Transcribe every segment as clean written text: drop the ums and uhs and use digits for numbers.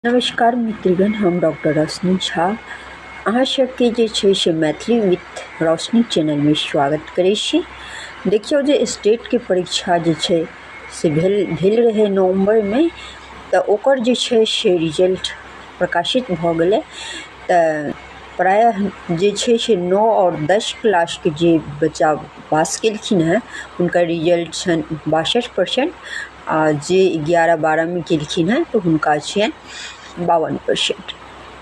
नमस्कार मित्रगण, हम डॉक्टर रोशनी झा अहाँ सबके जे छै से मैथिली विथ रोशनी चैनलमे स्वागत करै छी। देखियौ जे स्टेटके परीक्षा जे छै से भेल भेल रहै नवम्बरमे, तऽ ओकर जे छै से रिजल्ट प्रकाशित भऽ गेलै। तऽ प्रायः जे छै से 9 आओर 10 क्लासके जे बच्चा पास केलखिन हेँ, हुनकर रिजल्ट छनि 62%, आ जे 11 12मे केलखिन हेँ तऽ हुनका छियनि 52%।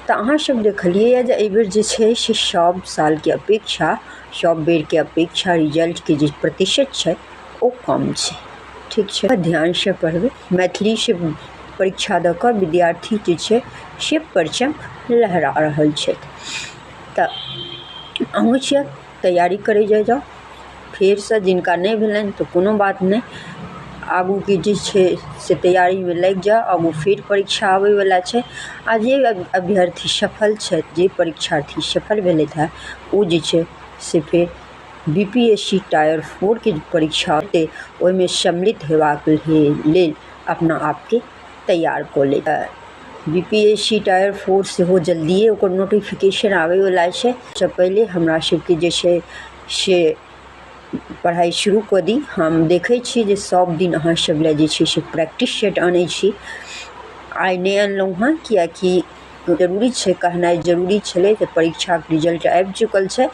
तऽ अहाँ सब देखलियै जे एहिबेर जे छै से सब सालके अपेक्षा, सब बेरके अपेक्षा रिजल्टके जे प्रतिशत छै ओ कम छै। ठीक छै, ध्यानसँ पढ़बै। मैथिलीसँ परीक्षा दऽ कऽ विद्यार्थी जे छै से परचम लहरा रहल छथि। तऽ अहूँ सब तैयारी करै जाइ जाउ फेरसँ। जिनका नहि भेलनि तऽ कोनो बात नहि, आगूके जे छै से तैयारीमे लागि जाउ, आगू फेर परीक्षा आबैवला छै। आ जे अभ्यर्थी सफल छथि, जे परीक्षार्थी सफल भेलथि हेँ, ओ जे छै से फेर BPSC टायर 4के परीक्षा हेतै, ओहिमे सम्मिलित हेबाक लेल अपना आपके तैयार कऽ लेत। BPSC टायर 4 सेहो जल्दिए ओकर नोटिफिकेशन आबैवला छै। से पहिले हमरा सबके जे छै से पढ़ाइ शुरू कऽ दी। हम देखै छी जे सब दिन अहाँ सब लए जे छै से प्रैक्टिस सेट आनै छी। आइ नहि अनलहुँ हँ, किएकि जरूरी छै, कहनाइ जरूरी छलै जे परीक्षाके रिजल्ट आबि चुकल छै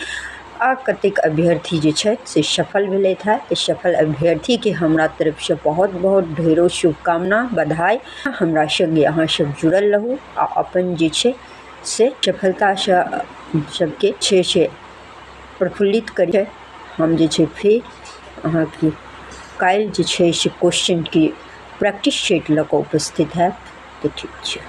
आ कतेक अभ्यर्थी जे छथि से सफल भेलथि हेँ। तऽ सफल अभ्यर्थीके हमरा तरफसँ बहुत बहुत ढेरो शुभकामना, बधाई। हमरा सङ्गे अहाँ सब जुड़ल रहू आ अपन जे छै से सफलतासँ सबके छै से प्रफुल्लित करियै। हम जे छै फेर अहाँके काल्हि जे छै से क्वेश्चनके प्रैक्टिस सेट लऽ कऽ उपस्थित हैब। तऽ ठीक छै।